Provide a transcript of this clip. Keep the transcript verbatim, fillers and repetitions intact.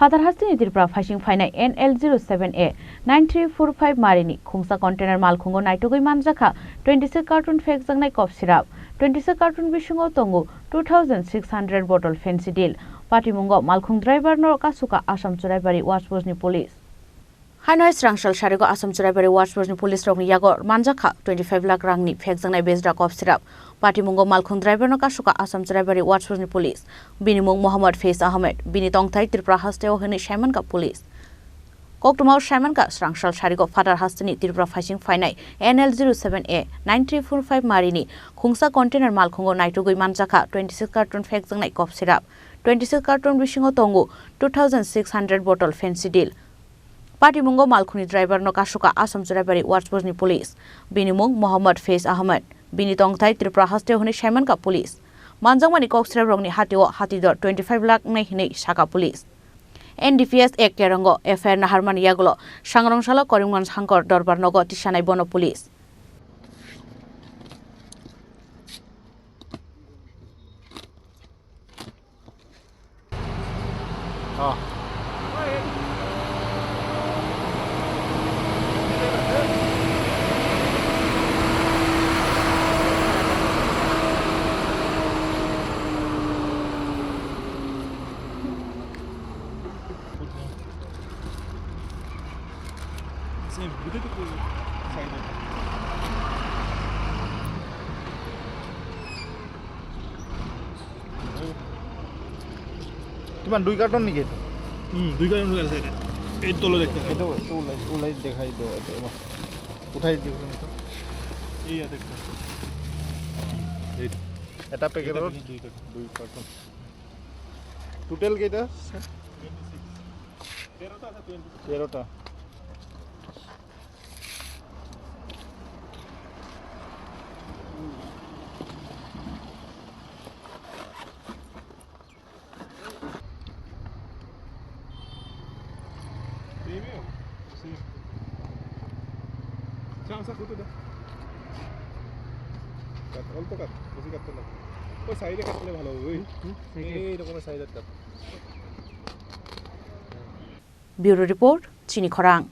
Phatar hasteni Tripura phaising phainai N L zero seven A nine three four five marini khungsa container malkhungo naitugwi manjakha twenty six carton phekjaknai cough syrup. Twenty six carton bisingo tongo two thousand six hundred bottle Phensedyl. Patimungo malkhung driver no kasuka Assam Churaibari Watch Post ni police. Haino hai srangchal sarigo Assam Churaibari Watch Post ni police rokni yago manjakha twenty five lakh rangni phekjaknai bejra cough syrup. Patimungo malkhung driver no kasuka Assam Churaibari Watch Post ni police. Bini mung Mohammad Faiz Ahmed, bini tongthai Tripura hasteo hwnwi saimankha police. Koktwmao saimankha srangchal sarigo phatar hasteni Tripura phaising phainai N L zero seven A nine three four five marini khungsa container malkhungo naitugwi manjakha twenty six carton phekjaknai cough syrup. Twenty six carton bisingo tongo two thousand six hundred bottle Phensedyl. Patimungo malkhungni driver no kasuka Assam Churaibari Watch Post ni police. Bini mung Mohammad Faiz Ahmed. Bini tongthai Tripura hasteo hwnwi saimankha police. Manjakmani cough syrup rokni hatio hatidor twenty five lakh wngnai hwnwi sakha police. N D P S Act kerongo F I R naharmani yagulo Sangrongsalo Karimganj Hangkor Dorbar nogo tisanai bono police. তোমার দুই কার্টন নাকি এটা? হুম, দুই কার্টন হয়ে গেছে এটা। এই তলে দেখতে পাচ্ছ। এটা ওলাই, ওলাই দেখাই দাও, এটা এবার। উঠাই দিও তুমি তো। এই আর একটা। এই এটা প্যাকেট এটা ওর? প্যাকেট দুই কার্টন। দুই কার্টন। টোটাল কি এটা? তেরোটা আছে, টোয়েন্টি সিক্স। তেরোটা। প্রিমিয়াম? সেম। আচ্ছা, আচ্ছা, কত দা? কাট, অল্প কাট, বেশি কাটতে না। ওই সাইডে কাটলে ভালো হবে, ওই। হুম, হুম, সাইডে। এই রকমের সাইডের কাট। Bureau Report, Chini Khorang.